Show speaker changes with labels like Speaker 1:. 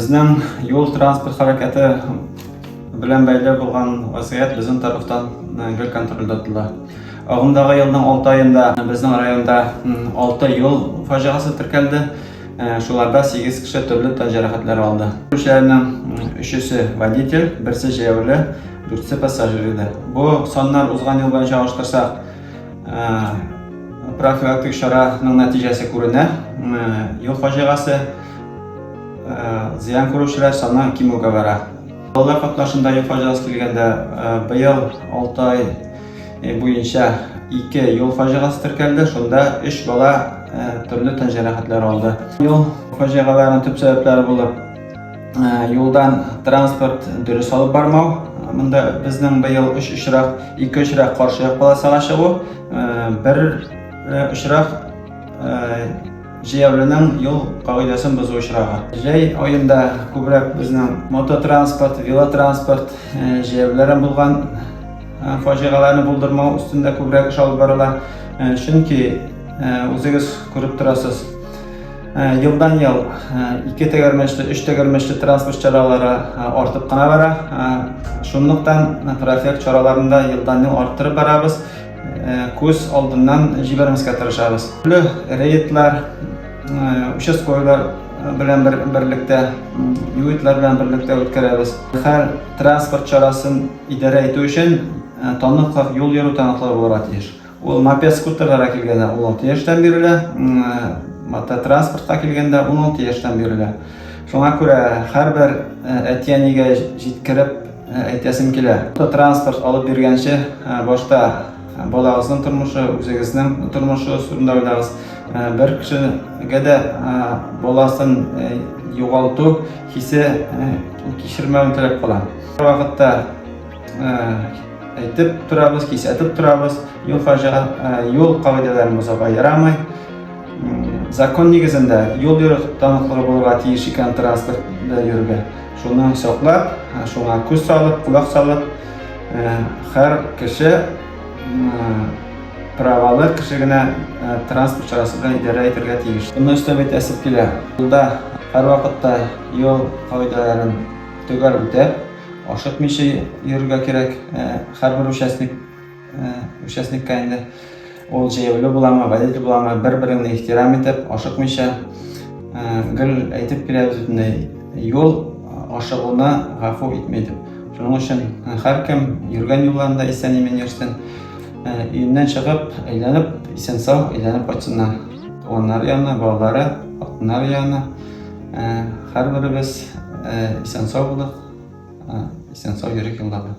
Speaker 1: Безнең юл-транспорт хәрәкәте белән бәйле булган вазгыять безнең тарафтан гел контрольдә тотыла. Агымдагы елның 6 аенда безнең районда 6 юл фаҗигасе теркәлде. Шуларда 8 кеше төрле тән җәрәхәтләре алды. Кешеләрнең өчесе водитель, берсе җәяүле, дүртсе пассажир иде. Бу саннар узган ел белән чагыштырсак, профилактик чараның нәтиҗәсе күренә. Юл фаҗигасе зыян күрүчеләр саны кимүгә бара. Балалар катнашында юл фаҗигасе килгәндә, быел 6 ай буенча 2 юл фаҗигасе теркәлде, шунда 3 бала төрле тән җәрәхәтләре алды. Юл фаҗигаләренең төп сәбәпләре булып юлдан транспорт дөрес алып бармау. Монда безнең быел 3 очрак, 2 очрак каршы як полосага чыгу, бер очрак җәяүленең юл кагыйдәсен бозу очрагы. Җәй аенда күбрәк безнең мототранспорт, велотранспорт, җәяүлеләрдән булган фаҗигаләрне булдырмау өстендә күбрәк эш алып барыла. Чөнки үзегез күреп торасыз, елдан-ел ике тәгәрмәчле, өч тәгәрмәчле транспорт чаралары артып кына бара. Шунлыктан профилактик чараларны да елдан-ел арттырып барабыз. Күз алдыннан җибәрмәскә тырышабыз. Төрле рейдлар, участковыйлар белән берлектә, юитлар белән берлектә үткәрәбез. Һәр транспорт чарасын идарә итү өчен таныклык, юл йөрү таныклыгы булырга тиеш. Ул мопед, скутерларга килгәндә 16 яшьтән бирелә, мототранспортка килгәндә 16 яшьтән бирелә. Шуңа күрә һәрбер әти-әнигә җиткереп әйтәсем килә. Транспорт алып биргәнче, башта балагызның тормышы, үзегезнең тормышыгыз турында уйлагыз. Бер кешегә дә баласын югалту хисе кичермәвен теләп калам. Вакытта әйтеп торабыз, кисәтеп торабыз, юл фаҗига, юл кагыйдәләрен бозарга ярамый. Закон нигезендә юл йөрү таныклыгы булырга тиеш икән транспортта йөрергә. Шуны саклап, шуңа күз салып, колак салып, һәр кеше правалы кеше генә транспорт чарасы белән идарә итәргә тиеш. Шуны өстәп әйтәсем килә. Юлда һәрвакытта юл кагыйдәләрен төгәл үтәп, ашыкмыйча йөрергә кирәк. Һәрбер участник участникка инде ул җәяүле буламы, водитель буламы, бер-береңне ихтирам итеп, ашыкмыйча гел әйтеп киләбез бит инде, юл ашыгуны гафу итми дип. Шуның өчен һәркем йөргән юлларында исән-имин йөрсен, өеннән чыгып, әйләнеп, исән-сау әйләнеп кайтсыннар. Туганнары янына, балалары, хатыннары янына. Һәрберебез исән-сау булыйк, исән-сау йөрик юлларда.